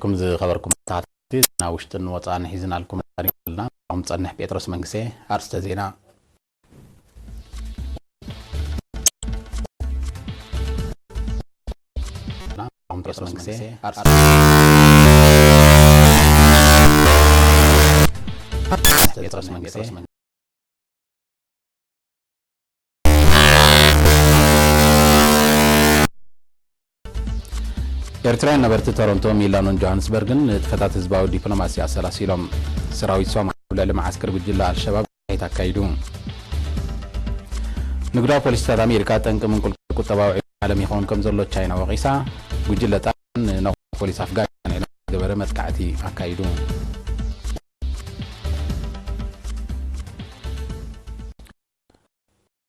ኩም ዝኸበርኩም ተኸታተልቲ፣ ዜና ውሽጥን ወጻእን ሒዝናልኩም ቀሪብና። ንጸንሕ። ጴጥሮስ መንግስቴ። ኣርእስተ ዜና። ጴጥሮስ መንግስቴ። ኣርእስተ ዜና። ጴጥሮስ መንግስቴ። ኤርትራውያን ነበርቲ ቶሮንቶ፣ ሚላኖን ጆሃንስበርግን ንጥፈታት ህዝባዊ ዲፕሎማሲ ኣሰላሲሎም። ሰራዊት ሶማል ኣብ ልዕሊ መዓስከር ጉጅለ ኣልሸባብ ጻሒት ኣካይዱ። ንግዳዊ ፖሊሲታት ኣሜሪካ ጠንቂ ምንቁልቁል ቁጠባዊ ዕብየት ዓለም ይኸውን ከም ዘሎ ቻይና ወቒሳ። ጉጅለ ጣልያን ንነዊሕ ፖሊስ ኣፍጋኒስታን ዕላማ ዝገበረ መጥቃዕቲ ኣካይዱ።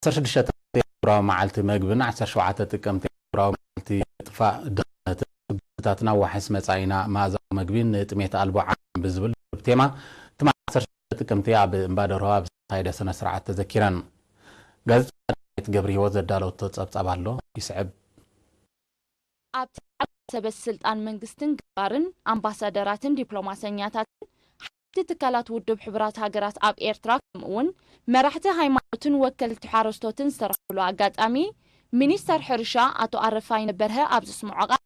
ዓሰርተ ሽዱሽተ ጥቅምቲ ኣህጉራዊ መዓልቲ መግብን ዓሰርተ ሸውዓተ ጥቅምቲ ኣህጉራዊ መዓልቲ ምጥፋእ ድኽነትን፣ ስጉምትታትና ዋሕስ መጻኢና መኣዛዊ መግቢ ንጥሜት ኣልቦ ዓለም ብዝብል ልዑል ቴማ፣ ትማሊ ዓሰርተ ሽዱሽተ ጥቅምቲ ኣብ እምባ ደርሆ ኣብ ዝተኻየደ ስነ ስርዓት ተዘኪረን። ጋዜጠኛ ዳዊት ገብረ ህይወት ዘዳለወቶ ጸብጻብ ኣሎ፣ ይስዕብ። ኣብቲ ዓመት ሰበ ስልጣን መንግስትን ግንባርን፣ ኣምባሳደራትን ዲፕሎማሰኛታትን፣ ሓለፍቲ ትካላት ውድብ ሕቡራት ሃገራት ኣብ ኤርትራ፣ ከምኡ እውን መራሕቲ ሃይማኖትን ወከልቲ ሓረስቶትን ዝተረኸብሉ ኣጋጣሚ፣ ሚኒስተር ሕርሻ ኣቶ ኣረፋይነ በርሀ ኣብ ዘስምዖ ቃል፣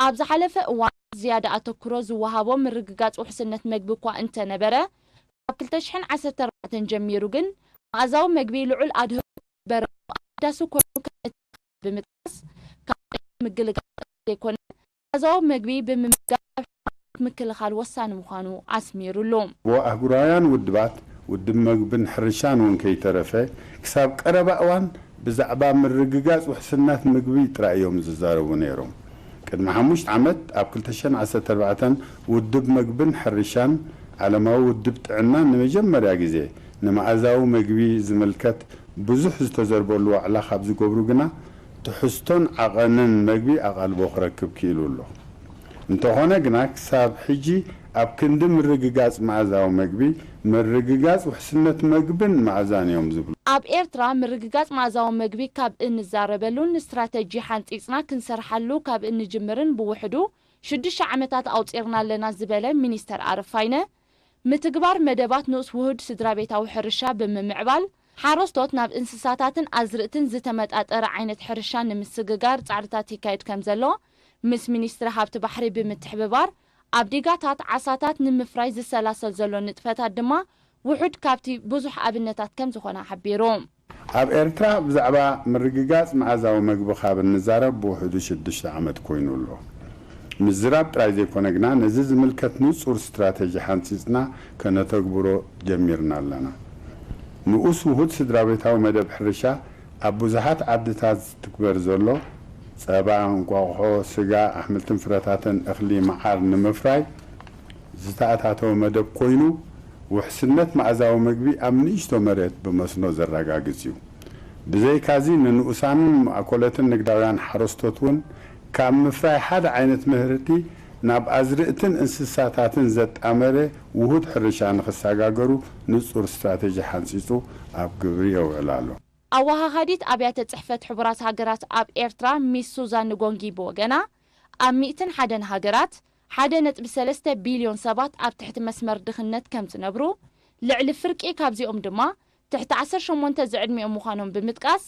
ኣብ ዝሓለፈ እዋን ዝያዳ ኣተኩሮ ዝወሃቦ ምርግጋጽ ውሕስነት መግቢ እኳ እንተነበረ፣ ካብ ክልተ ሽሕን ዓሰርተ ኣርባዕተን ጀሚሩ ግን መኣዛዊ መግቢ ልዑል ኣድህቦ በረዶ ኣገዳሲ ኮይኑ ከም እተረኸበ ብምጥቃስ፣ ካብ ቅድሚ ምግልጋል ጥራይ ዘይኮነ፣ መኣዛዊ መግቢ ብምምጋብ ሕማማት ምክልኻል ወሳኒ ምዃኑ ኣስሚሩሉ። ኣህጉራውያን ውድባት፣ ውድብ መግብን ሕርሻን እውን ከይተረፈ፣ ክሳብ ቀረባ እዋን ብዛዕባ ምርግጋጽ ውሕስነት ምግቢ ጥራይ እዮም ዝዛረቡ ነይሮም። ቅድሚ ሓሙሽተ ዓመት፣ ኣብ ክልተ ሽሕን ዓሰርተ ኣርባዕተን፣ ውድብ መግብን ሕርሻን ዓለማዊ ውድብ ጥዕናን ንመጀመርያ ግዜ ንመኣዛዊ መግቢ ዝምልከት ብዙሕ ዝተዘርበሉ ዋዕላ ካብ ዝገብሩ ግና፣ ትሕዝቶን ዓቐንን መግቢ ኣቓልቦ ክረክብ ክኢሉ ኣሎ። እንተኾነ ግና፣ ክሳብ ሕጂ ኣብ ክንዲ ምርግጋጽ መኣዛዊ መግቢ፣ ምርግጋጽ ውሕስነት መግብን መኣዛን እዮም ዝብሉ። ኣብ ኤርትራ፣ ምርግጋጽ መኣዛዊ መግቢ ካብ እንዛረበሉን ስትራተጂ ሓንጺጽና ክንሰርሓሉ ካብ እንጅምርን ብውሕዱ ሽዱሽተ ዓመታት ኣውጺርና ኣለና ዝበለ ሚኒስተር ኣረፋይነ፣ ምትግባር መደባት ንኡስ ውሁድ ስድራ ቤታዊ ሕርሻ ብምምዕባል፣ ሓረስቶት ናብ እንስሳታትን ኣዝርእትን ዝተመጣጠረ ዓይነት ሕርሻ ንምስግጋር ጻዕርታት ይካየድ ከም ዘሎ፣ ምስ ሚኒስትሪ ሃብቲ ባሕሪ ብምትሕብባር፣ ኣብ ዲጋታት ዓሳታት ንምፍራይ ዝሰላሰል ዘሎ ንጥፈታት ድማ ውሑድ ካብቲ ብዙሕ ኣብነታት ከም ዝኾነ ሓቢሩ። ኣብ ኤርትራ ብዛዕባ ምርግጋጽ መኣዛዊ መግቢ ካብ እንዛረብ ብውሕዱ ሽዱሽተ ዓመት ኮይኑ ኣሎ። ምዝራብ ጥራይ ዘይኮነ ግና፣ ነዚ ዝምልከት ንጹር ስትራተጂ ሓንጺጽና ከነተግብሮ ጀሚርና ኣለና። ንኡስ ውሁድ ስድራ ቤታዊ መደብ ሕርሻ ኣብ ብዙሓት ዓድታት ዝትግበር ዘሎ፣ ጸባ፣ እንቋቑሖ፣ ስጋ፣ ኣሕምልትን ፍረታትን፣ እኽሊ፣ መዓር ንምፍራይ ዝተኣታተወ መደብ ኮይኑ፣ ውሕስነት መኣዛዊ መግቢ ኣብ ንእሽቶ መሬት ብመስኖ ዘረጋግጽ እዩ። ብዘይካዚ፣ ንንኡሳንን ማእኮለትን ንግዳውያን ሓረስቶት እውን፣ ካብ ምፍራይ ሓደ ዓይነት ምህርቲ ናብ ኣዝርእትን እንስሳታትን ዘጣመረ ውሁድ ሕርሻ ንኽሰጋገሩ ንጹር ስትራተጂ ሓንጺጹ ኣብ ግብሪ የውዕል ኣሎ። ኣወሃሃዲት ኣብያተ ጽሕፈት ሕቡራት ሃገራት ኣብ ኤርትራ ሚስ ሱዛን ንጎንጊ ብወገና፣ ኣብ ሚእትን ሓደን ሃገራት ሓደ ነጥቢ ሰለስተ ቢልዮን ሰባት ኣብ ትሕቲ መስመር ድኽነት ከም ዝነብሩ፣ ልዕሊ ፍርቂ ካብዚኦም ድማ ትሕቲ ዓሰርተ ሸሞንተ ዝዕድሚኦም ምዃኖም ብምጥቃስ፣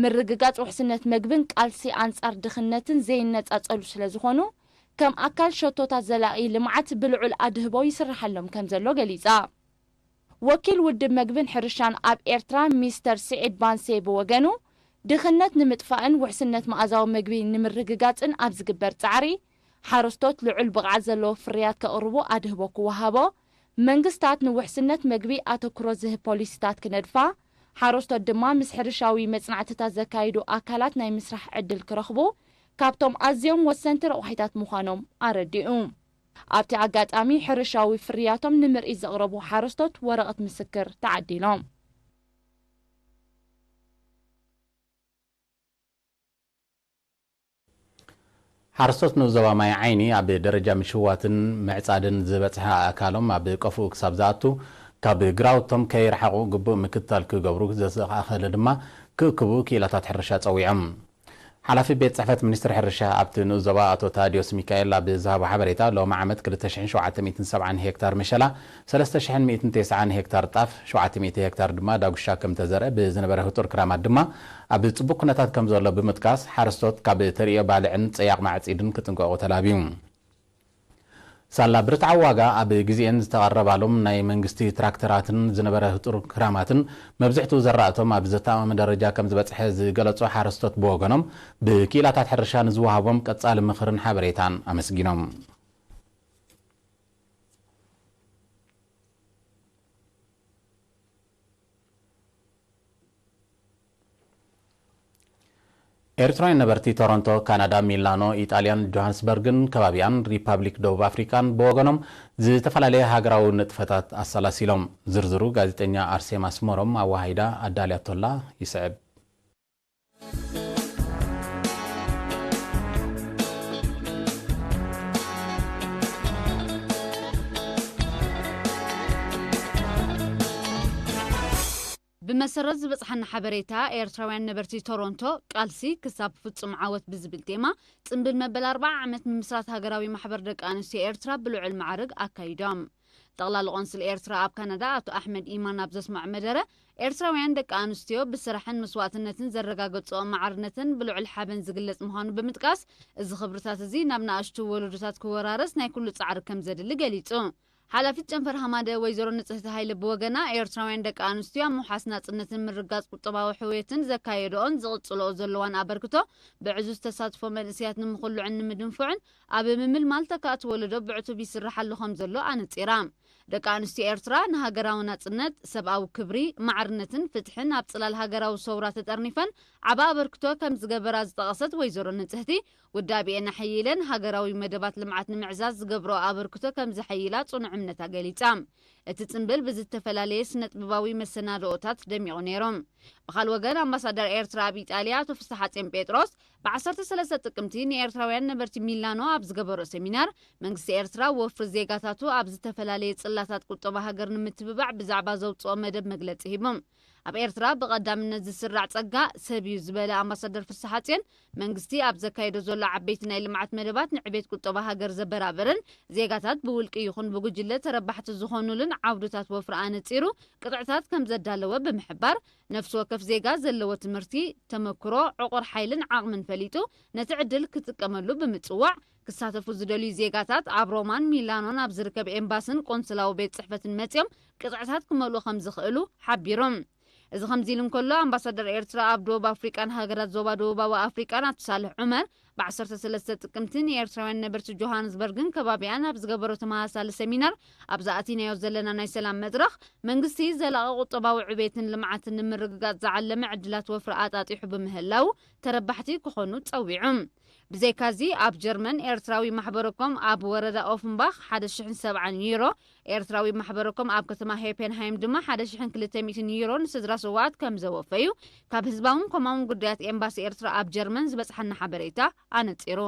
ምርግጋጽ ውሕስነት መግብን ቃልሲ ኣንጻር ድኽነትን ዘይነጻጸሉ ስለ ዝኾኑ፣ ከም ኣካል ሸቶታት ዘላቒ ልምዓት ብልዑል ኣድህቦ ይስርሓሎም ከም ዘሎ ገሊጻ። ወኪል ውድብ መግብን ሕርሻን ኣብ ኤርትራ ሚስተር ስዒድ ባንሴ ብወገኑ፣ ድኽነት ንምጥፋእን ውሕስነት መኣዛዊ መግቢ ንምርግጋጽን ኣብ ዝግበር ጻዕሪ፣ ሓረስቶት ልዑል ብቕዓት ዘለዎ ፍርያት ከቕርቡ ኣድህቦ ክወሃቦ፣ መንግስታት ንውሕስነት መግቢ ኣተኩሮ ዝህብ ፖሊሲታት ክነድፋ፣ ሓረስቶት ድማ ምስ ሕርሻዊ መጽናዕትታት ዘካይዱ ኣካላት ናይ ምስራሕ ዕድል ክረኽቡ፣ ካብቶም ኣዝዮም ወሰንቲ ረቋሒታት ምዃኖም ኣረዲኡ። ኣብቲ ኣጋጣሚ፣ ሕርሻዊ ፍርያቶም ንምርኢት ዘቕረቡ ሓረስቶት ወረቐት ምስክር ተዓዲሎም። ሓረስቶት ንዞባ ማይ ዓይኒ ኣብ ደረጃ ምሽዋትን ምዕጻድን ዝበጽሐ ኣእካሎም ኣብ ቀፍኡ ክሳብ ዝኣቱ፣ ካብ ግራውቶም ከይረሓቑ ግቡእ ምክትታል ክገብሩ፣ ዘተኣኸለ ድማ ክእክቡ ክኢላታት ሕርሻ ጸዊዖም። ሓላፊ ቤት ጽሕፈት ሚኒስትሪ ሕርሻ ኣብቲ ንኡስ ዞባ ኣቶ ታዲዮስ ሚካኤል ኣብ ዝሃቦ ሓበሬታ፣ ሎሚ ዓመት ክልተ ሽሕን ሸውዓተ ሚእትን ሰብዓን ሄክታር መሸላ፣ ሰለስተ ሽሕን ሚእትን ተስዓን ሄክታር ጣፍ፣ ሸውዓተ ሚእቲ ሄክታር ድማ ዳጉሻ ከም ተዘርአ፣ ብዝነበረ ህጡር ክራማት ድማ ኣብ ጽቡቕ ኩነታት ከም ዘሎ ብምጥቃስ፣ ሓረስቶት ካብ ተርእዮ ባልዕን ጸያቕ ማዕጺድን ክጥንቀቑ ተላብዩ። ሳላ ብርትዓዊ ዋጋ ኣብ ግዜኤን ዝተቐረባሎም ናይ መንግስቲ ትራክተራትን ዝነበረ ህጡር ክራማትን መብዝሕትኡ ዘራእቶም ኣብ ዘተኣማሚ ደረጃ ከም ዝበጽሐ ዝገለጹ ሓረስቶት ብወገኖም፣ ብክኢላታት ሕርሻ ንዝወሃቦም ቀጻሊ ምኽርን ሓበሬታን ኣመስጊኖም። ኤርትራውያን ነበርቲ ቶሮንቶ፣ ካናዳ፣ ሚላኖ፣ ኢጣልያን ጆሃንስበርግን ከባቢኣን፣ ሪፓብሊክ ደቡብ ኣፍሪቃን ብወገኖም፣ ዝተፈላለየ ሃገራዊ ንጥፈታት ኣሰላሲሎም። ዝርዝሩ ጋዜጠኛ ኣርሴማ ኣስመሮም ኣወሃሂዳ ኣዳልያቶላ፣ ይስዕብ። ብመሰረት ዝበጽሓና ሓበሬታ፣ ኤርትራውያን ነበርቲ ቶሮንቶ፣ ቃልሲ ክሳብ ፍጹም ዓወት ብዝብል ቴማ፣ ጽምብል መበል ኣርብዓ ዓመት ምምስራት ሃገራዊ ማሕበር ደቂ ኣንስትዮ ኤርትራ ብልዑል ማዕርግ ኣካይዶም። ጠቕላሊ ቆንስል ኤርትራ ኣብ ካናዳ ኣቶ ኣሕመድ ኢማን ኣብ ዘስምዖ መደረ፣ ኤርትራውያን ደቂ ኣንስትዮ ብስራሕን መስዋእትነትን ዘረጋገጽኦ ማዕርነተን ብልዑል ሓበን ዝግለጽ ምዃኑ ብምጥቃስ፣ እዚ ክብርታት እዚ ናብ ንኣሽቱ ወለዶታት ክወራረስ ናይ ኩሉ ጻዕሪ ከም ዘድሊ ገሊጹ። ሓላፊት ጨንፈር ሃማደ ወይዘሮ ንጽህቲ ሃይለ ብወገና፣ ኤርትራውያን ደቂ ኣንስትዮ ኣብ ምውሓስ ናጽነትን ምርጋጽ ቁጠባዊ ሕውየትን ዘካየድኦን ዝቕጽልኦ ዘለዋን ኣበርክቶ፣ ብዕዙዝ ተሳትፎ መንእሰያት ንምኹልዑን ንምድንፍዑን፣ ኣብ ምምልማል ተካእቲ ወለዶ ብዕቱብ ይስርሓሉ ከም ዘሎ ኣነጺራ። ደቂ ኣንስትዮ ኤርትራ ንሃገራዊ ናጽነት፣ ሰብኣዊ ክብሪ፣ ማዕርነትን ፍትሕን ኣብ ጽላል ሃገራዊ ሰውራ ተጠርኒፈን ዓቢ ኣበርክቶ ከም ዝገበራ ዝጠቐሰት ወይዘሮ ንጽህቲ፣ ውዳቤኤን ኣሐይለን ሃገራዊ መደባት ልምዓት ንምዕዛዝ ዝገብርኦ ኣበርክቶ ከም ዘሐይላ ጽኑዕ እምነታ ገሊጻ። እቲ ጽምብል ብዝተፈላለየ ስነ-ጥበባዊ መሰናድኦታት ደሚቑ ነይሩ። ብኻልእ ወገን፣ ኣምባሳደር ኤርትራ ኣብ ኢጣልያ ኣቶ ፍስሓጽዮን ጴጥሮስ፣ ብ ዓሰርተ ሰለስተ ጥቅምቲ ንኤርትራውያን ነበርቲ ሚላኖ ኣብ ዝገበሮ ሰሚናር፣ መንግስቲ ኤርትራ ወፍሪ ዜጋታቱ ኣብ ዝተፈላለየ ጽላታት ቁጠባ ሃገር ንምትብባዕ ብዛዕባ ዘውጽኦ መደብ መግለጺ ሂቡ። ኣብ ኤርትራ ብቐዳምነት ዝስራዕ ጸጋ ሰብ እዩ ዝበለ ኣምባሳደር ፍስሓጽዮን፣ መንግስቲ ኣብ ዘካየዶ ዘሎ ዓበይቲ ናይ ልምዓት መደባት ንዕቤት ቁጠባ ሃገር ዘበራብርን ዜጋታት ብውልቂ ይኹን ብጉጅለ ተረባሕቲ ዝኾኑሉን ዓውድታት ወፍሪ ኣነጺሩ ቅጥዕታት ከም ዘዳለወ ብምሕባር፣ ነፍሲ ወከፍ ዜጋ ዘለዎ ትምህርቲ፣ ተመክሮ፣ ዕቑር ሓይልን ዓቕምን ፈሊጡ ነቲ ዕድል ክጥቀመሉ ብምጽዋዕ፣ ክሳተፉ ዝደልዩ ዜጋታት ኣብ ሮማን ሚላኖን ኣብ ዝርከብ ኤምባስን ቆንስላዊ ቤት ጽሕፈትን መጺኦም ቅጥዕታት ክመልኡ ከም ዝኽእሉ ሓቢሩ። እዚ ከምዚ ኢሉ እንከሎ፣ ኣምባሳደር ኤርትራ ኣብ ደቡብ ኣፍሪቃን ሃገራት ዞባ ደቡባዊ ኣፍሪቃን ኣቶ ሳልሕ ዑመር፣ ብ ዓሰርተ ሰለስተ ጥቅምቲ ንኤርትራውያን ነበርቲ ጆሃንስበርግን ከባቢኣን ኣብ ዝገበሮ ተመሳሳሊ ሰሚናር፣ ኣብዚ ኣቲናዮ ዘለና ናይ ሰላም መድረኽ፣ መንግስቲ ዘላቒ ቁጠባዊ ዕቤትን ልምዓትን ንምርግጋጽ ዝዓለመ ዕድላት ወፍሪ ኣጣጢሑ ብምህላው፣ ተረባሕቲ ክኾኑ ጸዊዑ። ብዘይካዚ፣ ኣብ ጀርመን ኤርትራዊ ማሕበረኮም ኣብ ወረዳ ኦፍንባኽ ሓደ ሽሕን ሰብዓን ዩሮ፣ ኤርትራዊ ማሕበረኮም ኣብ ከተማ ሄፐንሃይም ድማ ሓደ ሽሕን ክልተ ሚእትን ዩሮ ንስድራ ስውኣት ከም ዘወፈዩ ካብ ህዝባውን ኮማውን ጉዳያት ኤምባሲ ኤርትራ ኣብ ጀርመን ዝበጽሓና ሓበሬታ ኣነጺሩ።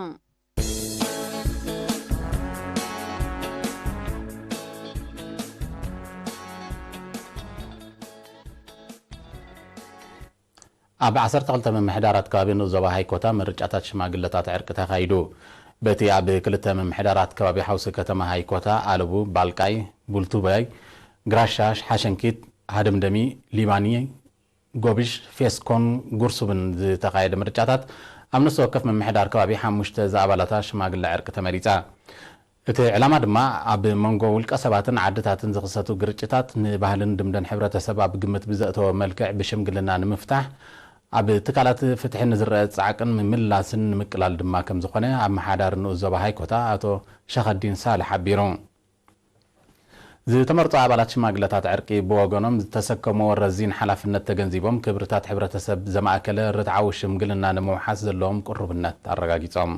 ኣብ ዓሰርተ ክልተ ምምሕዳራት ከባቢ ንኡስ ዞባ ሃይኮታ ምርጫታት ሽማግለታት ዕርቂ ተኻይዱ። በቲ ኣብ ክልተ ምምሕዳራት ከባቢ ሓውሲ ከተማ ሃይኮታ፣ ኣለቡ፣ ባልቃይ፣ ቡልቱባይ፣ ግራሻ፣ ሓሸንኪት፣ ሃደምደሚ፣ ሊባኒ፣ ጎብሽ፣ ፌስኮን ጉርሱብን ዝተኻየደ ምርጫታት፣ ኣብ ነፍሲ ወከፍ ምምሕዳር ከባቢ ሓሙሽተ ዝኣባላታ ሽማግለ ዕርቂ ተመሪጻ። እቲ ዕላማ ድማ፣ ኣብ መንጎ ውልቀ ሰባትን ዓድታትን ዝኽሰቱ ግርጭታት፣ ንባህልን ልምድን ሕብረተሰብ ኣብ ግምት ብዘእተወ መልክዕ ብሽምግልና ንምፍታሕ፣ ኣብ ትካላት ፍትሒ ንዝረአ ጻዕቅን ምምላስን ንምቅላል ድማ ከም ዝኾነ፣ ኣመሓዳሪ ንኡስ ዞባ ሃይኮታ ኣቶ ሸኸዲን ሳልሕ ሓቢሩ። ዝተመርጹ ኣባላት ሽማግለታት ዕርቂ ብወገኖም፣ ዝተሰከምዎ ረዚን ሓላፍነት ተገንዚቦም፣ ክብርታት ሕብረተሰብ ዘማእከለ ርትዓዊ ሽምግልና ንምውሓስ ዘለዎም ቅሩብነት ኣረጋጊጾም።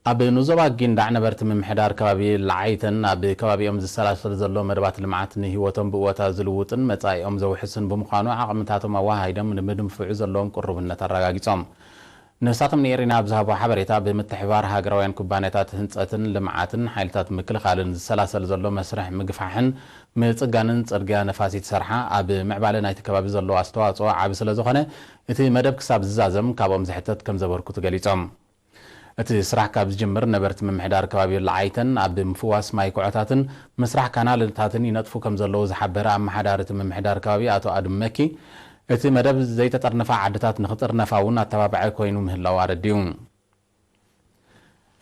ኣብ ንኡስ ዞባ ጊንዳዕ ነበርቲ ምምሕዳር ከባቢ ለዓይተን፣ ኣብ ከባቢኦም ዝሰላሰል ዘሎ መደባት ልምዓት ንህይወቶም ብእወታ ዝልውጥን መጻኢኦም ዘውሕስን ብምዃኑ፣ ዓቕምታቶም ኣወሃሂዶም ንምድንፍዑ ዘለዎም ቅሩብነት ኣረጋጊጾም። ንሳቶም ንኤሪና ኣብ ዝሃቦ ሓበሬታ፣ ብምትሕባር ሃገራውያን ኩባንያታት ህንጸትን ልምዓትን ሓይልታት ምክልኻልን ዝሰላሰል ዘሎ መስርሕ ምግፋሕን ምጽጋንን ጽርግያ ነፋሲት ሰርሓ ኣብ ምዕባለ ናይቲ ከባቢ ዘለዎ ኣስተዋጽኦ ዓቢ ስለ ዝኾነ፣ እቲ መደብ ክሳብ ዝዛዘም ካብኦም ዝሕተት ከም ዘበርክቱ ገሊጾም። እቲ ስራሕ ካብ ዝጅምር ነበርቲ ምምሕዳር ከባቢ ለዓይተን ኣብ ምፍዋስ ማይ ኩዖታትን ምስራሕ ካናልታትን ይነጥፉ ከም ዘለዉ ዝሓበረ ኣመሓዳሪ እቲ ምምሕዳር ከባቢ ኣቶ ኣዱም መኪ፣ እቲ መደብ ዘይተጠርነፋ ዓድታት ንኽጥርነፋ እውን ኣተባባዒ ኮይኑ ምህላዉ ኣረዲኡ።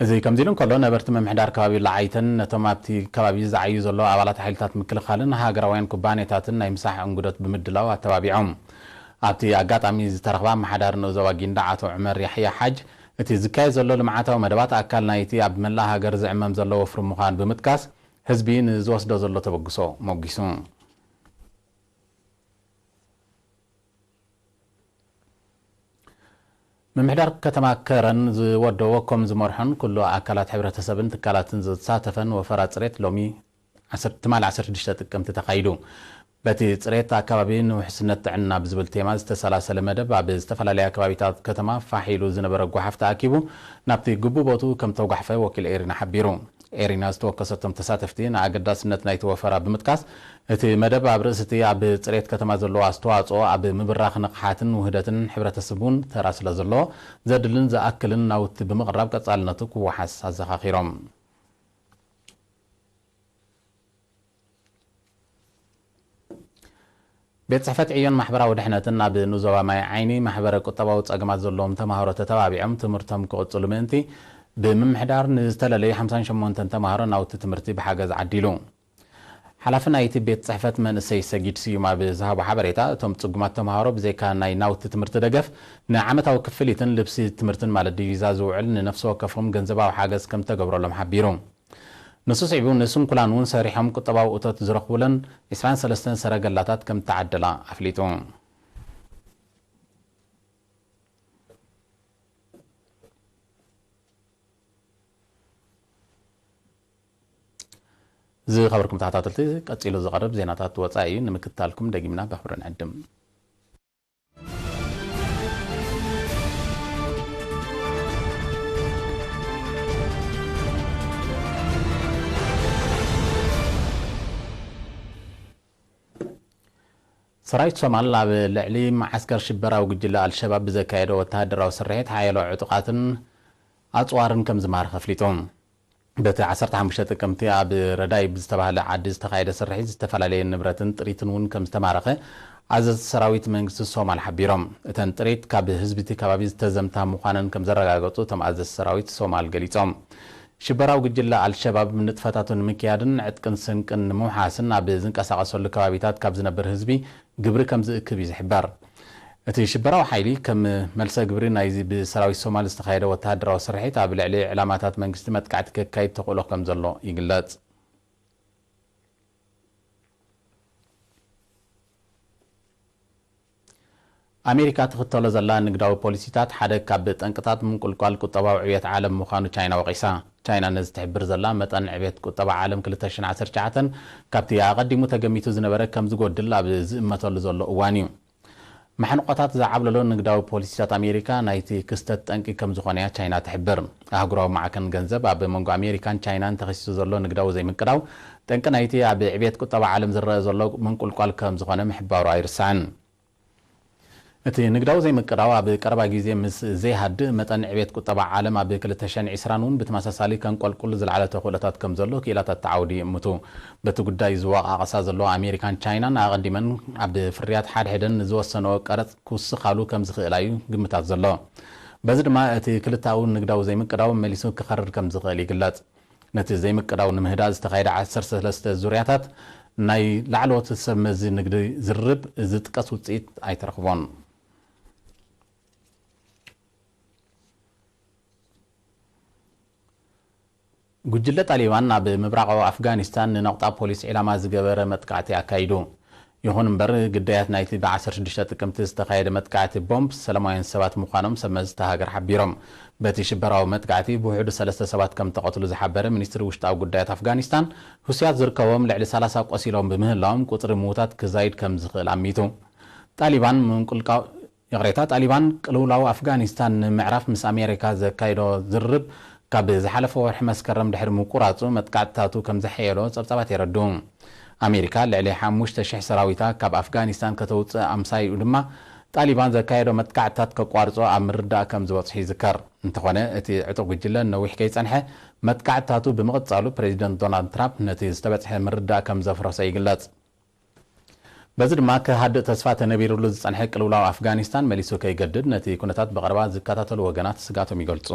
እዚ ከምዚ ኢሉ እንከሎ፣ ነበርቲ ምምሕዳር ከባቢ ለዓይተን ነቶም ኣብቲ ከባቢ ዝዓዩ ዘለዉ ኣባላት ሓይልታት ምክልኻልን ሃገራውያን ኩባንያታትን ናይ ምሳሕ እንግዶት ብምድላው ኣተባቢዖም። ኣብቲ ኣጋጣሚ ዝተረኽባ ኣመሓዳሪ ንኡስ ዞባ ጊንዳዕ ኣቶ ዑመር ያሕያ ሓጅ፣ እቲ ዝካየድ ዘሎ ልምዓታዊ መደባት ኣካል ናይቲ ኣብ መላእ ሃገር ዝዕመም ዘሎ ወፍሪ ምዃኑ ብምጥቃስ፣ ህዝቢ ንዝወስዶ ዘሎ ተበግሶ ሞጊሱ። ምምሕዳር ከተማ ከረን ዝወደቦ ከም ዝመርሖን ኩሉ ኣካላት ሕብረተሰብን ትካላትን ዘሳተፈን ወፈራ ጽሬት ሎሚ ዓሰርተ ትማሊ ዓሰርተ ሽዱሽተ ጥቅምቲ ተኻይዱ። በቲ ጽሬት ኣከባቢ ንውሕስነት ጥዕና ብዝብል ቴማ ዝተሰላሰለ መደብ ኣብ ዝተፈላለያ ከባቢታት ከተማ ፋሕ ኢሉ ዝነበረ ጓሓፍ ተኣኪቡ ናብቲ ግቡእ ቦትኡ ከም ተጓሕፈ ወኪል ኤሪና ሓቢሩ። ኤሪና ዝተወከሰቶም ተሳተፍቲ ንኣገዳስነት ናይቲ ወፈራ ብምጥቃስ፣ እቲ መደብ ኣብ ርእሲ እቲ ኣብ ጽሬት ከተማ ዘለዎ ኣስተዋጽኦ ኣብ ምብራኽ ንቕሓትን ውህደትን ሕብረተሰብ እውን ተራ ስለ ዘለዎ፣ ዘድልን ዝኣክልን ናውቲ ብምቕራብ ቀጻልነቱ ክወሓስ ኣዘኻኺሮም። ቤት ጽሕፈት ዕዮን ማሕበራዊ ድሕነትን ኣብ ንዞባ ማይ ዓይኒ ማሕበረ ቁጠባዊ ጸገማት ዘለዎም ተማሃሮ ተተባቢዖም ትምህርቶም ክቕጽሉ ምእንቲ ብምምሕዳር ንዝተለለዩ ሓምሳን ሸሞንተን ተማሃሮ ናውቲ ትምህርቲ ብሓገዝ ዓዲሉ። ሓላፊ ናይቲ ቤት ጽሕፈት መንእሰይ ሰጊድ ስዩም ኣብ ዝሃቦ ሓበሬታ፣ እቶም ጽጉማት ተማሃሮ ብዘይካ ናይ ናውቲ ትምህርቲ ደገፍ ንዓመታዊ ክፍሊትን ልብሲ ትምህርትን ማለት ዲቪዛ ዝውዕል ንነፍሲ ወከፎም ገንዘባዊ ሓገዝ ከም ተገብረሎም ሓቢሩ። ንሱ ስዒቡ ንስንኩላን እውን ሰሪሖም ቁጠባዊ እቶት ዝረኽቡለን ዕስራን ሰለስተን ሰረገላታት ከም ተዓደላ ኣፍሊጡ። ዝኸበርኩም ተኸታተልቲ፣ ቀጺሉ ዝቐርብ ዜናታት ወጻኢ እዩ። ንምክትታልኩም ደጊምና ብኽብሪ ንዕድም። ሰራዊት ሶማል ኣብ ልዕሊ መዓስከር ሽበራዊ ጉጅለ ኣልሸባብ ብዘካየዶ ወተሃደራዊ ስርሒት ሓያሎ ዕጡቓትን ኣጽዋርን ከም ዝማረኸ ኣፍሊጡ። በቲ ዓሰርተ ሓሙሽተ ጥቅምቲ ኣብ ረዳይ ብዝተባህለ ዓዲ ዝተኻየደ ስርሒት ዝተፈላለየ ንብረትን ጥሪትን እውን ከም ዝተማረኸ ኣዘዝቲ ሰራዊት መንግስቲ ሶማል ሓቢሮም። እተን ጥሪት ካብ ህዝቢ እቲ ከባቢ ዝተዘምታ ምዃነን ከም ዘረጋገጹ እቶም ኣዘዝቲ ሰራዊት ሶማል ገሊጾም። ሽበራዊ ጉጅለ ኣልሸባብ ንጥፈታቱ ንምክያድን ዕጥቅን ስንቅን ንምውሓስን ኣብ ዝንቀሳቐሰሉ ከባቢታት ካብ ዝነብር ህዝቢ ግብሪ ከም ዝእክብ እዩ ዝሕበር። እቲ ሽበራዊ ሓይሊ ከም መልሰ ግብሪ ናይዚ ብሰራዊት ሶማል ዝተኻየደ ወተሃደራዊ ስርሒት ኣብ ልዕሊ ዕላማታት መንግስቲ መጥቃዕቲ ከካይድ ተኽእሎ ከም ዘሎ ይግለጽ። ኣሜሪካ ትኽተሎ ዘላ ንግዳዊ ፖሊሲታት ሓደ ካብ ጠንቅታት ምንቁልቋል ቁጠባዊ ዕብየት ዓለም ምዃኑ ቻይና ወቒሳ። ቻይና ነዚ ትሕብር ዘላ መጠን ዕብየት ቁጠባ ዓለም ክልተ ሽሕን ዓሰርተ ትሽዓተን ካብቲ ኣቐዲሙ ተገሚቱ ዝነበረ ከም ዝጎድል ኣብ ዝእመተሉ ዘሎ እዋን እዩ። ማሕንቆታት ዝዓብለሎ ንግዳዊ ፖሊሲታት ኣሜሪካ ናይቲ ክስተት ጠንቂ ከም ዝኾነ እያ ቻይና ትሕብር። ኣህጉራዊ ማዕከን ገንዘብ ኣብ መንጎ ኣሜሪካን ቻይናን ተኸሲቱ ዘሎ ንግዳዊ ዘይምቅዳው ጠንቂ ናይቲ ኣብ ዕብየት ቁጠባ ዓለም ዝረአ ዘሎ ምንቁልቋል ከም ዝኾነ ምሕባሩ ኣይርሳዕን። እቲ ንግዳዊ ዘይምቅዳው ኣብ ቀረባ ግዜ ምስ ዘይሃድእ መጠን ዕብየት ቁጠባ ዓለም ኣብ ክልተ ሽሕን ዕስራን እውን ብተመሳሳሊ ከንቆልቁል ዝለዓለ ተኽእሎታት ከም ዘሎ ክኢላታት እቲ ዓውዲ ይእምቱ። በቲ ጉዳይ ዝወቓቐሳ ዘለዋ ኣሜሪካን ቻይናን ኣቐዲመን ኣብ ፍርያት ሓድሕደን ንዝወሰንኦ ቀረጽ ክውስኻሉ ከም ዝኽእላ እዩ ግምታት ዘሎ። በዚ ድማ እቲ ክልተኣዊ ንግዳዊ ዘይምቅዳው መሊሱ ክኸርር ከም ዝኽእል ይግለጽ። ነቲ ዘይምቅዳው ንምህዳእ ዝተኻየደ ዓሰርተ ሰለስተ ዙርያታት ናይ ላዕለዎት ሰብ መዚ ንግዲ ዝርርብ ዝጥቀስ ውጽኢት ኣይተረኽቦን። ጉጅለ ጣሊባን ኣብ ምብራቓዊ ኣፍጋኒስታን ንነቑጣ ፖሊስ ዒላማ ዝገበረ መጥቃዕቲ ኣካይዱ። ይኹን እምበር፣ ግዳያት ናይቲ ብ ዓሰርተ ሽዱሽተ ጥቅምቲ ዝተኻየደ መጥቃዕቲ ቦምብ ሰላማውያን ሰባት ምዃኖም ሰብ መዚ እታ ሃገር ሓቢሮም። በቲ ሽበራዊ መጥቃዕቲ ብውሕዱ ሰለስተ ሰባት ከም ተቐትሉ ዝሓበረ ሚኒስትሪ ውሽጣዊ ጉዳያት ኣፍጋኒስታን፣ ህሱያት ዝርከቦም ልዕሊ ሰላሳ ቆሲሎም ብምህላዎም፣ ቁጽሪ ምዉታት ክዛይድ ከም ዝኽእል ኣሚቱ። ጣሊባን ምንቁልቃ-፣ ይቕሬታ፣ ጣሊባን ቅልውላው ኣፍጋኒስታን ንምዕራፍ ምስ ኣሜሪካ ዘካይዶ ዝርርብ ካብ ዝሓለፈ ወርሒ መስከረም ድሕሪ ምቁራጹ፣ መጥቃዕትታቱ ከም ዘሐየሎ ጸብጻባት የረድኡ። ኣሜሪካ ልዕሊ ሓሙሽተ ሽሕ ሰራዊታ ካብ ኣፍጋኒስታን ከተውጽእ ኣምሳይኡ ድማ፣ ጣሊባን ዘካየዶ መጥቃዕትታት ከቋርጾ ኣብ ምርዳእ ከም ዝበጽሑ ይዝከር። እንተኾነ፣ እቲ ዕጡቕ ጉጅለ ነዊሕ ከይጸንሐ መጥቃዕትታቱ ብምቕጻሉ፣ ፕሬዚደንት ዶናልድ ትራምፕ ነቲ ዝተበጽሐ ምርዳእ ከም ዘፍረሶ ይግለጽ። በዚ ድማ፣ ክሃድእ ተስፋ ተነቢሩሉ ዝጸንሐ ቅልውላው ኣፍጋኒስታን መሊሱ ከይገድድ፣ ነቲ ኩነታት ብቐረባ ዝከታተሉ ወገናት ስግኣቶም ይገልጹ።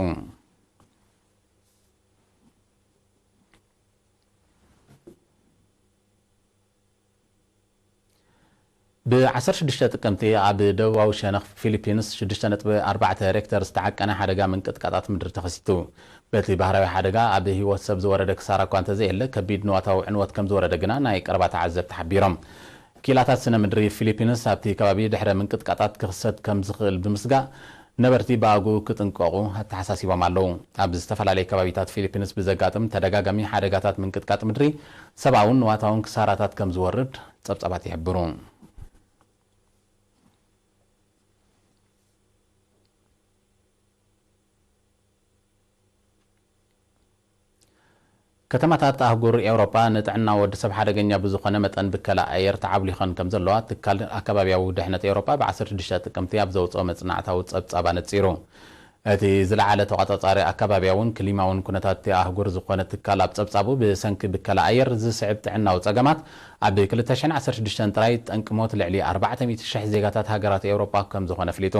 ብ ዓሰርተ ሽዱሽተ ጥቅምቲ ኣብ ደቡባዊ ሸነኽ ፊሊፒንስ ሽዱሽተ ነጥቢ ኣርባዕተ ሬክተር ዝተዓቀነ ሓደጋ ምንቅጥቃጣት ምድሪ ተኸሲቱ። በቲ ባህራዊ ሓደጋ ኣብ ህይወት ሰብ ዝወረደ ክሳራ እኳ እንተዘየለ፣ ከቢድ ንዋታዊ ዕንወት ከም ዝወረደ ግና ናይ ቀረባ ተዓዘብቲ ሓቢሮም። ክኢላታት ስነ ምድሪ ፊሊፒንስ ኣብቲ ከባቢ ድሕረ ምንቅጥቃጣት ክኽሰት ከም ዝኽእል ብምስጋእ፣ ነበርቲ ብኣግኡ ክጥንቀቑ ኣተሓሳሲቦም ኣለዉ። ኣብ ዝተፈላለየ ከባቢታት ፊሊፒንስ ብዘጋጥም ተደጋጋሚ ሓደጋታት ምንቅጥቃጥ ምድሪ፣ ሰብኣውን ንዋታውን ክሳራታት ከም ዝወርድ ጸብጻባት ይሕብሩ። ከተማታት ኣህጉር ኤውሮጳ ንጥዕና ወዲ ሰብ ሓደገኛ ብዝኾነ መጠን ብከላ ኣየር ተዓብሊኸን ከም ዘለዋ ትካል ኣከባቢያዊ ድሕነት ኤውሮጳ ብ ዓሰርተ ሽዱሽተ ጥቅምቲ ኣብ ዘውፅኦ መጽናዕታዊ ጸብጻብ ኣነጺሩ። እቲ ዝለዓለ ተቖጻጻሪ ኣከባቢያውን ክሊማውን ኩነታት እቲ ኣህጉር ዝኾነ ትካል ኣብ ጸብጻቡ፣ ብሰንኪ ብከላ ኣየር ዝስዕብ ጥዕናዊ ጸገማት ኣብ ክልተ ሽሕን ዓሰርተ ሽዱሽተን ጥራይ ጠንቂ ሞት ልዕሊ ኣርባዕተ ሚእቲ ሽሕ ዜጋታት ሃገራት ኤውሮጳ ከም ዝኾነ ኣፍሊጡ።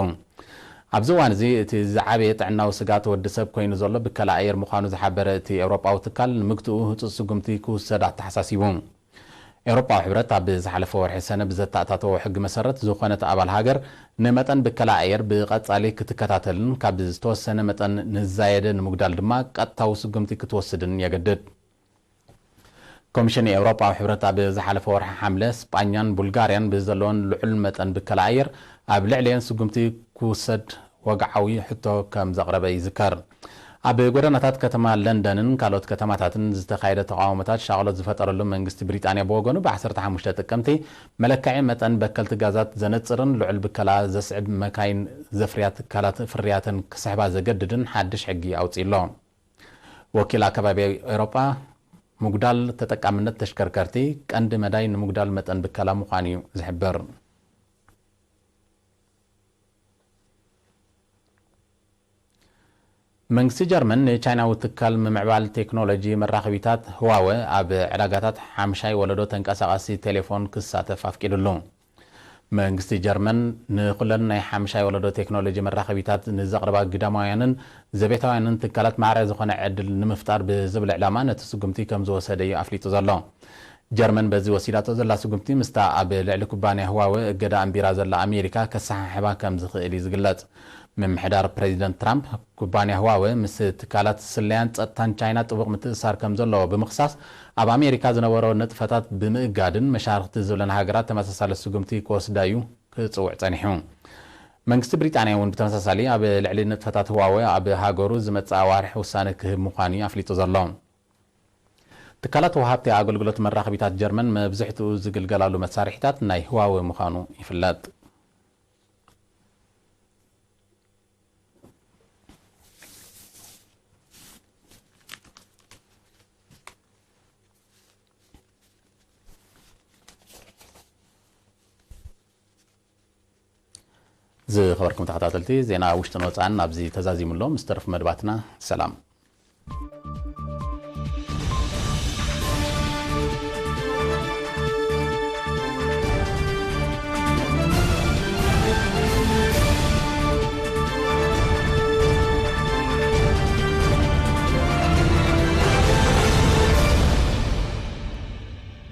ኣብዚ እዋን እዚ እቲ ዝዓበየ ጥዕናዊ ስግኣት ወዲ ሰብ ኮይኑ ዘሎ ብከላ ኣየር ምዃኑ ዝሓበረ እቲ ኤውሮጳዊ ትካል፣ ንምግትኡ ህጹጽ ስጉምቲ ክውሰድ ኣተሓሳሲቡ። ኤውሮጳዊ ሕብረት ኣብ ዝሓለፈ ወርሒ ሰነ ብዘተኣታተዎ ሕጊ መሰረት፣ ዝኾነት ኣባል ሃገር ንመጠን ብከላ ኣየር ብቐጻሊ ክትከታተልን ካብ ዝተወሰነ መጠን ንዛየደ ንምጉዳል ድማ ቀጥታዊ ስጉምቲ ክትወስድን የገድድ። ኮሚሽን ኤውሮጳዊ ሕብረት ኣብ ዝሓለፈ ወርሒ ሓምለ፣ ስጳኛን ቡልጋርያን ብዘለወን ልዑል መጠን ብከላ ኣየር ኣብ ልዕሊኤን ስጉምቲ ክውሰድ ወግዓዊ ሕቶ ከም ዘቕረበ ይዝከር። ኣብ ጎደናታት ከተማ ለንደንን ካልኦት ከተማታትን ዝተኻየደ ተቓውሞታት ሻቕሎት ዝፈጠረሉ መንግስቲ ብሪጣንያ ብወገኑ፣ ብ ዓሰርተ ሓሙሽተ ጥቅምቲ መለክዒ መጠን በከልቲ ጋዛት ዘነጽርን ልዑል ብከላ ዘስዕብ መካይን ዘፍርያ ትካላት ፍርያተን ክስሕባ ዘገድድን ሓድሽ ሕጊ ኣውጺኡ ኣሎ። ወኪል ኣከባቢ ኤውሮጳ፣ ምጉዳል ተጠቃምነት ተሽከርከርቲ ቀንዲ መዳይ ንምጉዳል መጠን ብከላ ምዃኑ እዩ ዝሕብር። መንግስቲ ጀርመን ንቻይናዊ ትካል ምምዕባል ቴክኖሎጂ መራኸቢታት ህዋወ ኣብ ዕዳጋታት ሓምሻይ ወለዶ ተንቀሳቓሲ ቴሌፎን ክሳተፍ ኣፍቂዱሉ። መንግስቲ ጀርመን ንኹለን ናይ ሓምሻይ ወለዶ ቴክኖሎጂ መራኸቢታት ንዘቕርባ ግዳማውያንን ዘቤታውያንን ትካላት ማዕረ ዝኾነ ዕድል ንምፍጣር ብዝብል ዕላማ ነቲ ስጉምቲ ከም ዝወሰደ እዩ ኣፍሊጡ ዘሎ። ጀርመን በዚ ወሲዳቶ ዘላ ስጉምቲ፣ ምስታ ኣብ ልዕሊ ኩባንያ ህዋወ እገዳ ኣንቢራ ዘላ ኣሜሪካ ከሰሓሕባ ከም ዝኽእል እዩ ዝግለጽ። ምምሕዳር ፕሬዚደንት ትራምፕ፣ ኩባንያ ህዋወ ምስ ትካላት ስለያን ጸጥታን ቻይና ጥቡቕ ምትእስሳር ከም ዘለዎ ብምኽሳስ፣ ኣብ ኣሜሪካ ዝነበሮ ንጥፈታት ብምእጋድን መሻርኽቲ ዝብለን ሃገራት ተመሳሳሊ ስጉምቲ ክወስዳ እዩ ክጽውዕ ጸኒሑ። መንግስቲ ብሪጣንያ እውን ብተመሳሳሊ ኣብ ልዕሊ ንጥፈታት ህዋወ ኣብ ሃገሩ ዝመጽእ ኣዋርሕ ውሳነ ክህብ ምዃኑ እዩ ኣፍሊጡ ዘሎ። ትካላት ወሃብቲ ኣገልግሎት መራኸቢታት ጀርመን መብዝሕትኡ ዝግልገላሉ መሳርሒታት ናይ ህዋወ ምዃኑ ይፍለጥ። ዝኸበርኩም ተኸታተልቲ፣ ዜና ውሽጥን ወጻእን ኣብዚ ተዛዚሙ ኣሎ። ምስ ተረፉ መደባትና ሰላም።